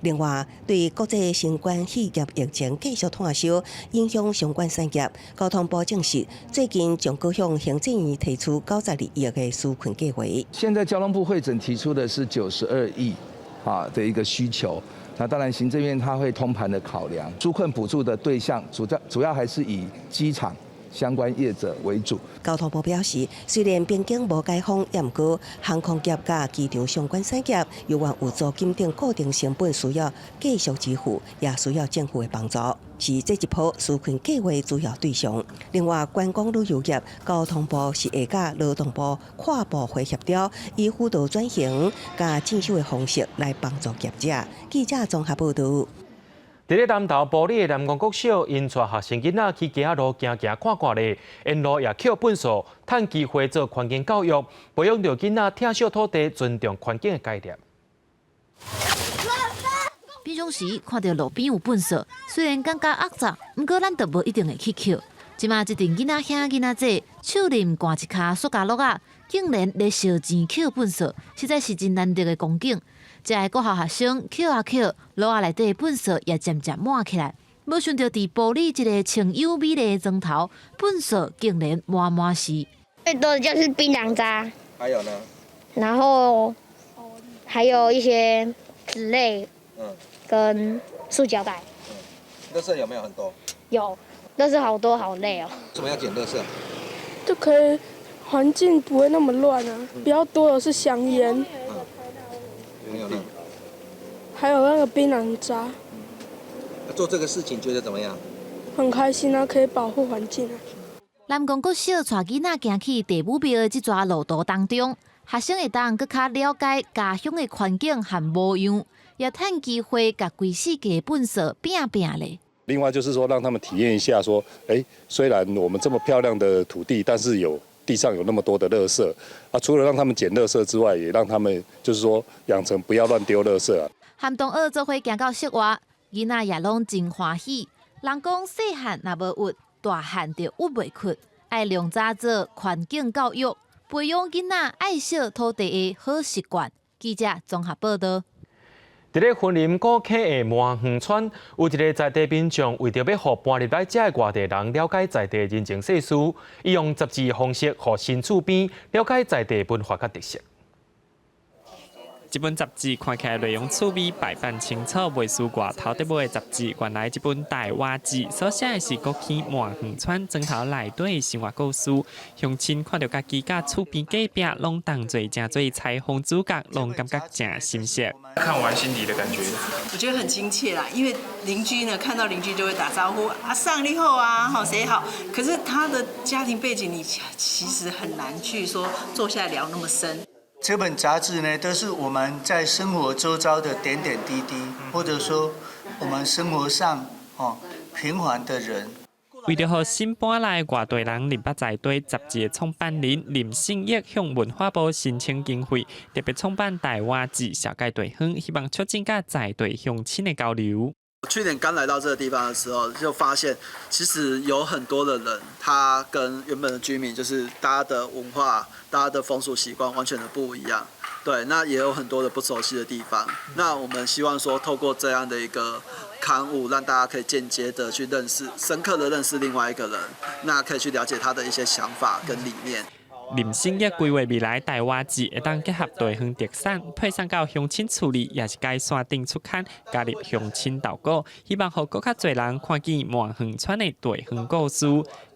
另外，對國際新冠肺炎疫情繼續拖燒，影響相關產業，交通部證實，最近將閣向行政院提出92億的紓困計畫。現在交通部彙整提出的是92億啊的一個需求。那當然，行政院他會通盤的考量，紓困補助的對象主要還是以機場相關業者為主。交通部表示，雖然邊境無解封，也毋過航空業佮機場相關產業，猶原有租金等固定成本需要繼續支付，也需要政府的幫助，是這一波紓困計畫主要對象。另外，觀光旅遊業，交通部是會佮勞動部跨部會協調，以輔導轉型佮進修的方式來幫助業者。記者綜合報導。佇咧南投埔里的南宮國小，𪜶帶學生囡仔去街仔路行行看看咧，沿路也抾糞掃，趁機會做環境教育，培養著囡仔疼惜土地、尊重環境的概念。平常時看著路邊有糞掃，雖然感覺骯髒，毋過咱都無一定會去抾。這馬這陣囡仔兄囡仔姊，手啉掼一跤塑膠碌仔，竟然咧相爭抾糞掃，實在是真難得的光景。遮的國校學生抾啊抾，簍仔內底糞掃也漸漸滿起來。無想著佇埔里這个清幽美麗的莊頭，糞掃竟然滿滿是。最多的就是檳榔渣。還有呢？然後還有一些紙類，跟塑膠袋。垃圾有沒有很多？有，垃圾好多，好累哦。為什麼要撿垃圾？就可以環境不會那麼亂啊。比較多的是香菸。還有那個檳榔渣。做這個事情覺得怎麼樣？很開心啊，可以保護環境啊。南宮國小帶囡仔行去地母廟的這逝路途當中，學生會當閣較了解家鄉的環境和模樣，也趁機會共規世界糞掃拚拚咧。另外就是說，讓他們體驗一下，說，欸，雖然我們這麼漂亮的土地，但是有地上有那麼多的垃圾啊。除了讓他們撿垃圾之外，也讓他們就是說養成不要亂丟垃圾啊。和同學做伙行到室外，囡仔也攏真歡喜。人講細漢若無鬱，大漢就鬱袂去。愛量早做環境教育，培養囡仔愛惜土地的好習慣。記者綜合報導。佇咧雲林古坑的麻園村，有一个在地民眾為著欲予搬入來遮的外地人了解在地人情世事，伊用雜誌方式，予新厝邊了解在地文化佮特色。這本雜誌看起來內容趣味，排版清楚，袂輸外頭佇買的雜誌。原來這本台話誌所寫的是古坑麻園村磚頭內底的生活故事。鄉親看著家己佮厝邊隔壁攏同齊成做彩虹主角，攏感覺誠心適。看完心裡的感覺，我覺得很親切啦，因為鄰居呢，看到鄰居就會打招呼，阿桑你好啊，好誰好。可是他的家庭背景，你其實很難去說坐下來聊那麼深。這本雜誌呢，都是我們在生活周遭的點點滴滴，或者說我們生活上哦平凡的人。為著予新搬來外地人認捌在地，雜誌的創辦人林信益向文化部申請經費，特別創辦台灣誌紹介地方，希望促進佮在地鄉親的交流。去年剛來到這個地方的時候，就發現其實有很多的人，他跟原本的居民就是大家的文化、大家的風俗習慣完全的不一樣。對，那也有很多的不熟悉的地方。那我們希望說，透過這樣的一個刊物，讓大家可以間接的去認識、深刻的認識另外一個人，那可以去了解他的一些想法跟理念。林信益規劃未來台灣誌會當結合地方特產，配送到鄉親厝裡，抑是改線頂出刊，加入鄉親投稿，希望予閣較濟人看見麻園村的地方故事。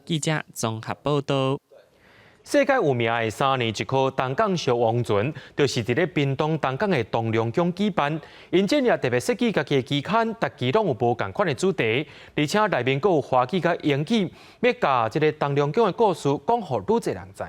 記者綜合報導。世界有名的三年一考東港燒王船，就是佇咧屏東東港的東龍宮舉辦。𪜶這年特別設計家己的期刊，逐期攏有無仝款的主題，而且內面閣有華語佮英語，欲共這个東龍宮的故事講予愈濟人知。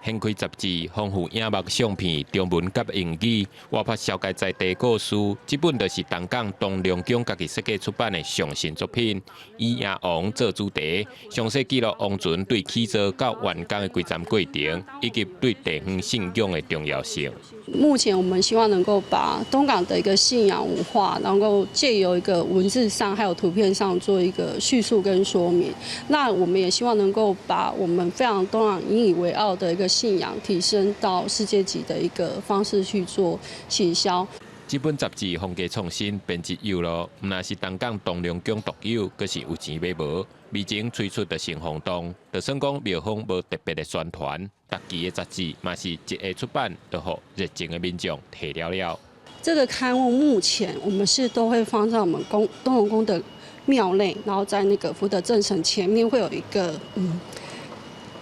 掀開雜誌，豐富影目相片、中文佮英語，活潑紹介在地故事。這本就是東港東龍宮家己設計出版的上新作品，以迎王做主題，詳細記錄王船對起造到完工的規層過程，以及對地方信仰的重要性。目前我們希望能夠把東港的一個信仰文化，能夠借由一個文字上還有圖片上做一個敘述跟說明。那我們也希望能夠把我們非常東港引以為傲的一個信仰提升到世界級的一個方式去做行銷。這本雜誌風格創新，編輯幼路，毋但是東港東龍宮獨有，閣是有錢買無。未前推出就成轟動，就算講廟方無特別的宣傳，逐期的雜誌嘛是一下出版，就予熱情的民眾提了了。這個刊物目前我們是都會放在我們宮東龍宮的廟內，然後在那個福德正神前面會有一個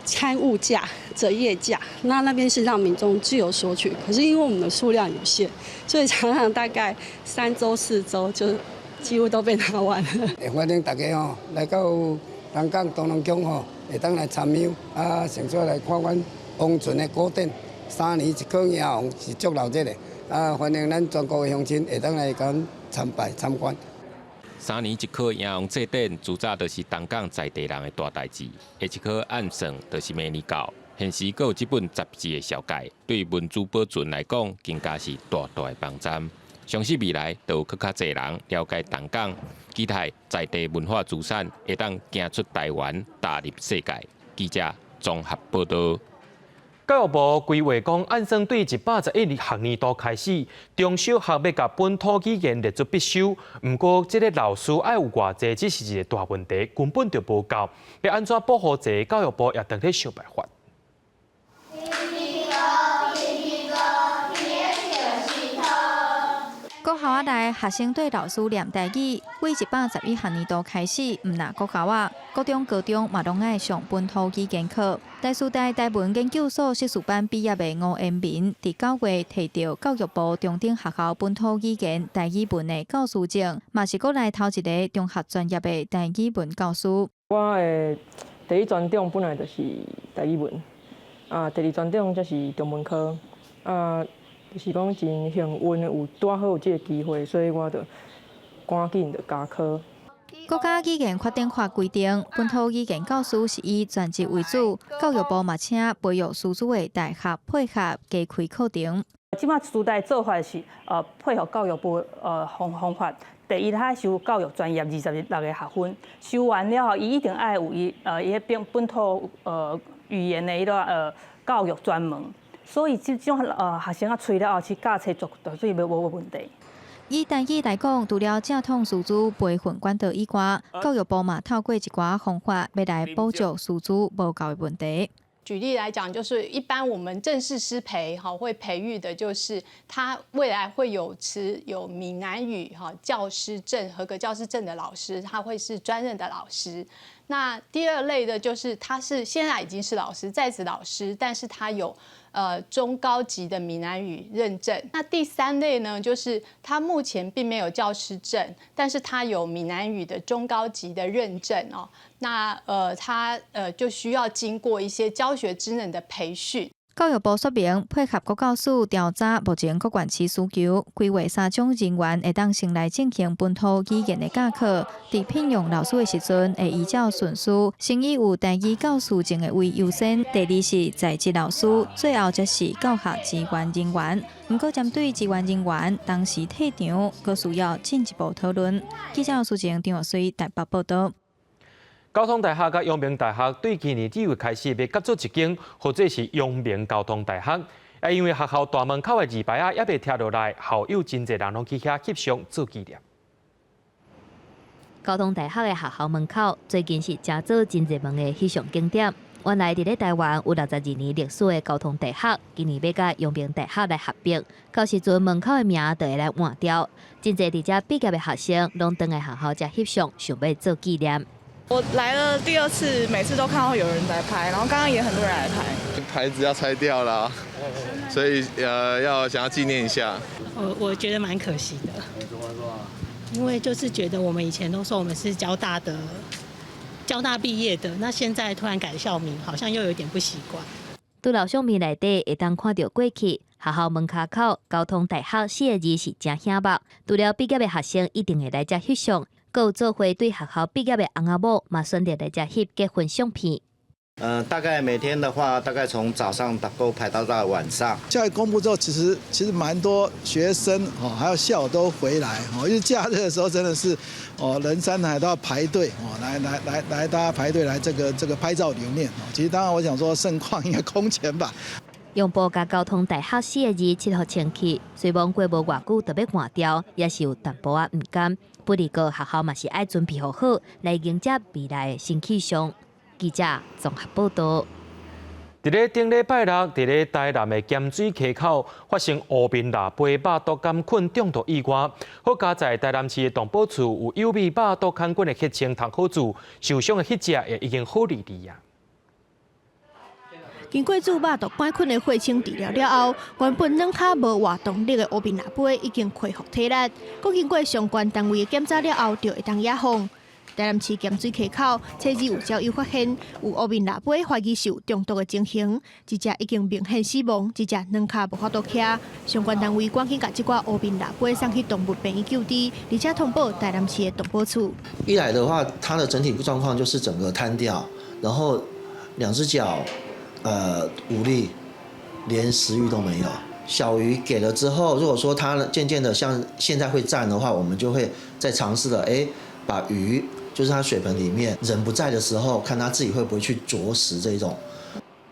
刊物架、折頁架，那邊是讓民眾自由索取。可是因為我們的數量有限，所以常常大概3週、4週就幾乎都被拿完了。歡迎大家吼來到東港東龍宮吼，會當來參香啊，順紲來看阮王船的古典，三年一考迎王是足熱鬧的啊！歡迎咱全國的鄉親會當來共阮參拜參觀。三年一考迎王祭典，自早就是東港在地人的大代誌。下一考按算就是明年到，現時閣有這本雜誌的紹介，對文資保存來講，更加是大大的幫助。相信未來就有閣較濟人了解東港，期待在地文化資產會當行出台灣，踏入世界。記者綜合報導。教育部規劃講，按算對111學年度開始，中小學欲共本土語言列做必修。毋過，這个老師愛有偌濟，這是一个大問題，根本就無夠。欲按怎補予濟？教育部也當咧想辦法。國校仔內學生對老師念台語，對111學年度開始，毋但國校仔，國中、高中嘛攏愛上本土語言課。台師大台文研究所碩士班畢業的吳延民，佇9月提著教育部中等學校本土語言台語文的教師證，嘛是國內頭一个中學專業的台語文教師。我的第一專長本來就是台語文，啊，第二專長則是中文科，啊，就是講真幸運有拄好有這個機會，所以我就趕緊就加科。國家語言發展法規定，本土語言教師是以全職為主，教育部嘛請培育師資的大學配合加開課程。這擺師大做法是配合教育部方法。第一，他修教育專業26個學分，修完了後，伊一定愛有伊伊本土語言的彼個教育專門，所以這種學生啊揣了後去教冊絕對無問題。以台語來講，除了正統師資培訓管道以外，教育部嘛透過一寡方法，欲來補足師資無夠的問題。舉例來講，就是一般我們正式師培哈會培育的，就是他未來會有持有閩南語哈教師證、合格教師證的老師，他會是專任的老師。那第二類的就是他是現在已經是老師，在職老師，但是他有中高級的閩南語認證。那第三類呢，就是他目前並沒有教師證，但是他有閩南語的中高級的認證哦。那他就需要經過一些教學職能的培訓。教育部說明，配合國教署調查目前各縣市需求，規劃三種人員會當先來進行本土語言的教課。佇聘用老師的時陣，會依照順序，先以有台語教師證的為優先。第二是在職老師，最後才是教學支援人員。毋過，針對支援人員同時退場，閣需要進一步討論。記者蘇靜、張玉水台北報道。交通大學佮陽明大學對今年2月開始欲合做一間，號做是陽明交通大學。啊，因為學校大門口的字牌仔猶未拆落來，校友真濟人攏去遐翕相做紀念。交通大學的學校門口最近是成做真熱門的翕相景點。原來佇咧台灣有62年歷史的交通大學，今年欲佮陽明大學來合併，到時陣門口的名就會來換掉。真濟佇遮畢業的學生攏轉來學校遮翕相，想欲做紀念。我來了第二次，每次都看到有人在拍，然後剛剛也很多人來拍。牌子要拆掉了，所以要想要紀念一下。我覺得蠻可惜的，因為就是覺得我們以前都說我們是交大的，交大畢業的，那現在突然改校名，好像又有點不習慣。除了相片內底會當看著過去學校門跤口交通大學四個字是誠顯目，除了畢業的學生一定會來遮翕相。閣有做伙對學校畢業的翁仔某嘛選擇來遮翕結婚相片。大概每天的話，大概從早上都排到晚上。消息公布之後，其實蠻多學生哦，還有校友都回來哦，因為假日的時候真的是哦，人山人海都要排隊哦，來來來來，大家排隊來這個拍照留念哦。其實當然我想說盛況應該空前吧。用布佮交通大學四個字漆予清氣，雖罔過無偌久就欲換掉，也是有淡薄仔毋甘。不過學校嘛是愛準備好，來迎接未來的新氣象。記者綜合報道。佇咧頂禮拜六，佇咧台南的鹹水溪口發生烏面蜊飛肉毒桿菌中毒意外。好佳哉台南市的動保處有誘迷肉毒桿菌的血清通好注，受傷的彼隻也已經好離離啊。經過注肉毒桿菌的血清治療了後，原本兩跤無活動力的烏面蜊飛已經恢復體力。閣經過相關單位的檢查了後，就會當野放。台南市鹹水溪口，初二有鳥友發現有烏面蜊飛懷疑是有中毒的情形，一隻已經明顯死亡，一隻兩跤無法度徛。相關單位趕緊共這寡烏面蜊飛送去動物病院救治，而且通報台南市的動保處。一來的話，它的整體狀況就是整個癱掉，然後兩隻腳無力，連食慾都沒有。小魚給了之後，如果說它漸漸的像現在會站的話，我們就會再嘗試的，把魚就是它水盆裡面人不在的時候，看它自己會不會去啄食這種。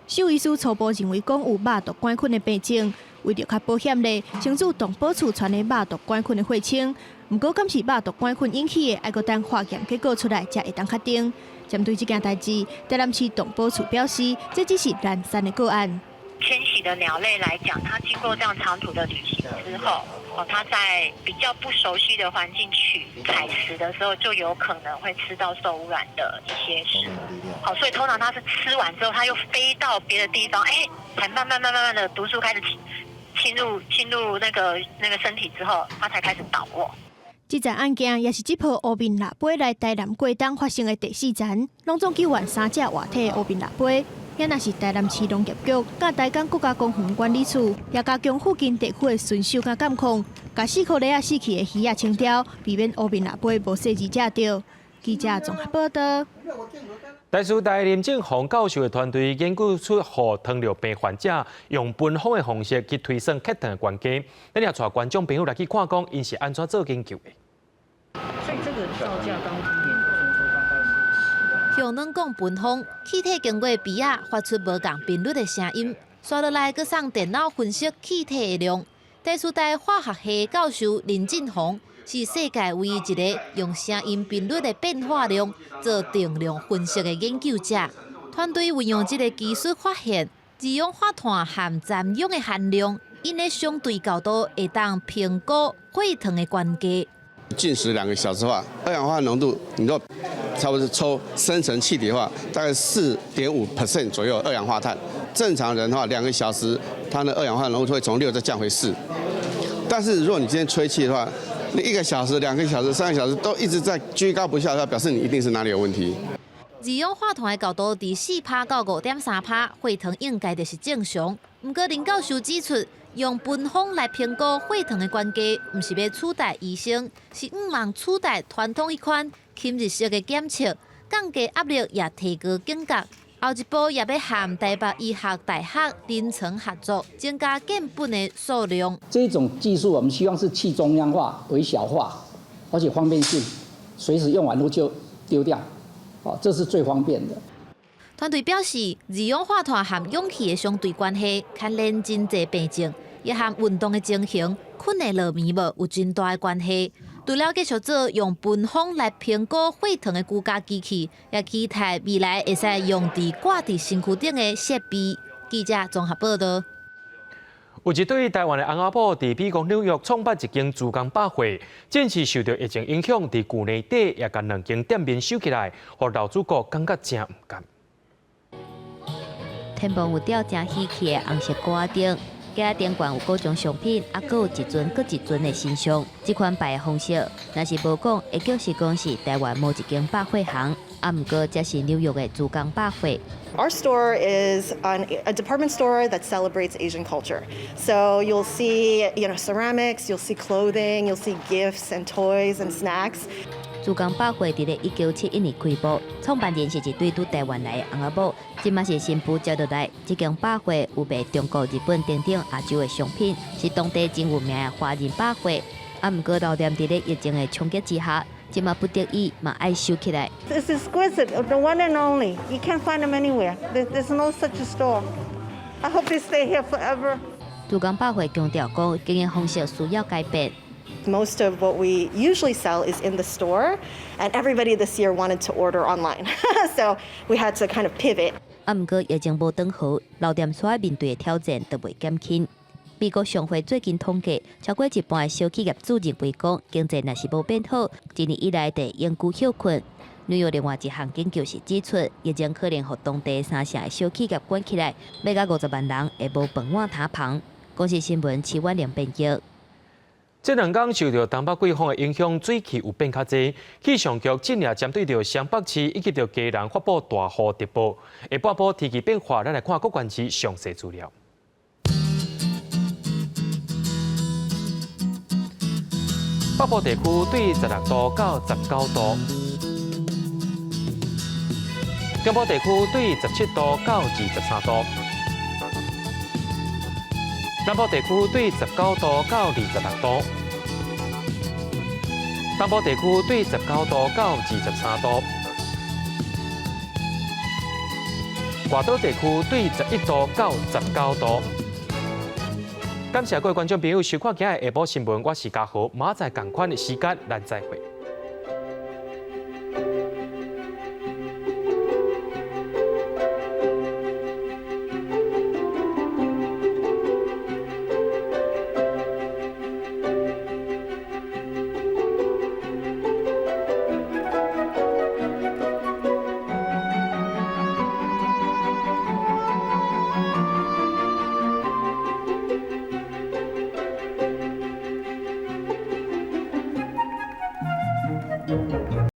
獸醫師初步認為講有肉毒桿菌的病症，為著較保險咧，先注動保處傳的肉毒桿菌的血清。毋過，敢是肉毒桿菌引起的，愛閣等化驗結果出來，才會當確定。針對這件代誌，台南市動保處表示，這只是零散的個案。遷徙的鳥類來講，它經過這樣長途的旅行之後，哦，它在比較不熟悉的環境取採食的時候，就有可能會吃到受污染的一些食物。好，所以通常它是吃完之後，它又飛到別的地方，才慢慢、慢慢、慢的毒素開始侵入那個身體之後，它才開始倒臥。這件案件也是這批烏面蜊飛來台南過冬發生的第四層，攏總救援三隻活體烏面蜊飛。遐若是台南市農業局、佮台江國家公園管理處，也加強附近地區的巡守佮監控，共四箍螺仔死去的魚仔清掉，避免烏面犭尾無細膩食著。記者綜合報道。台師大林正宏教授的團隊研究出，予糖尿病患者用分風的方式去推算血糖的懸低。咱也帶觀眾朋友來去看，講𪜶是按怎做研究的。所以這個造價當初研究生說大概是。向軟講分風，氣體經過鼻仔發出無仝頻率的聲音，紲落來閣送電腦分析氣體的量。台師大化學系教授林進宏是世界唯一一个用聲音頻率的變化量做定量分析的研究者。團隊運用這个技術發現，二氧化碳和殘氧的含量，𪜶的相對高度會當評估血糖的懸低。進食2個小時的話，二氧化碳濃度，你若差不多是抽深層氣體的話，大概4.5% 左右二氧化碳。正常人的話，2個小時，它的二氧化碳濃度會從6再降回4。但是如果你今天吹氣的話，你1個小時、2個小時、3個小時都一直在居高不下，那表示你一定是哪裡有問題。二氧化碳的高度佇4趴到5.3趴，血糖應該就是正常。毋過林教授指出，用分風來評估血糖的懸低，毋是欲取代醫生，是向望取代傳統彼款侵入式的檢測，降低壓力也提高警覺。後一步也欲和台北醫學大學臨床合作，增加樣本的數量。這種技術我們希望是去中央化、微小化，而且方便性，隨時用完後就丟掉，哦，這是最方便的。團隊表示，二氧化碳和氧氣的相對關係，牽連真濟病症，也和運動的情形、睏的落眠無有真大的關係。除了繼續做用分風來評估血糖的居家機器，也期待未來會使用佇掛佇身軀頂的設備。記者綜合報道。有一對台灣的翁仔某佇美國紐約創辦一間珠江百貨，正是受著疫情影響，佇舊年底也共兩間店面收起來，予老主顧感覺誠毋甘。天棚有吊誠喜氣的紅色掛燈。架頂懸有各種商品，啊，閣有一尊閣一尊的神像。這款擺的方式，若是無講，會叫是講是台灣某一間百貨行。啊，毋過這是紐約的珠江百貨。 Our store is a department store that celebrates Asian culture. So you'll see ceramics, you'll see clothing, you'll see gifts and toys and snacks. 珠江百貨佇咧1971年開幕，創辦人是一對佇台灣來的翁仔某，這馬是新婦接落來。這間百貨有賣中國、日本等等亞洲的商品，是當地真有名的華人百貨。啊，毋過老店佇咧疫情的衝擊之下，這馬不得已嘛愛收起來。 It's exquisite, the one and only. You can't find them anywhere. There's no such a store. I hope they stay here forever. 珠江百貨強調講，經營方式需要改變。 Most of what we usually sell is in the store, and everybody this year wanted to order online, so we had to kind of pivot. 啊，毋過疫情無轉好，老店所愛面對的挑戰都袂減輕。美國商會最近統計，超過一半的小企業主認為講，經濟若是無變好，一年以來會永久歇困。紐約另外一項研究是指出，疫情可能予當地三成的小企業關起來，欲甲50萬人會無飯碗通捧。公視新聞徐婉玲編譯。這兩工受著東北季風的影響，水汽有變較濟。氣象局今日針對著雙北市以及著基隆發布大雨特報。下半晡天氣變化，咱來看各縣市詳細資料。北部地區對16度到19度，中部地區對17度到23度，南部地區對19度到26度，東部地區對19度到23度，外島地區對11度到19度。感謝各位觀眾朋友收看今日下晡新聞，我是嘉豪，明仔載仝款的時間，咱再會。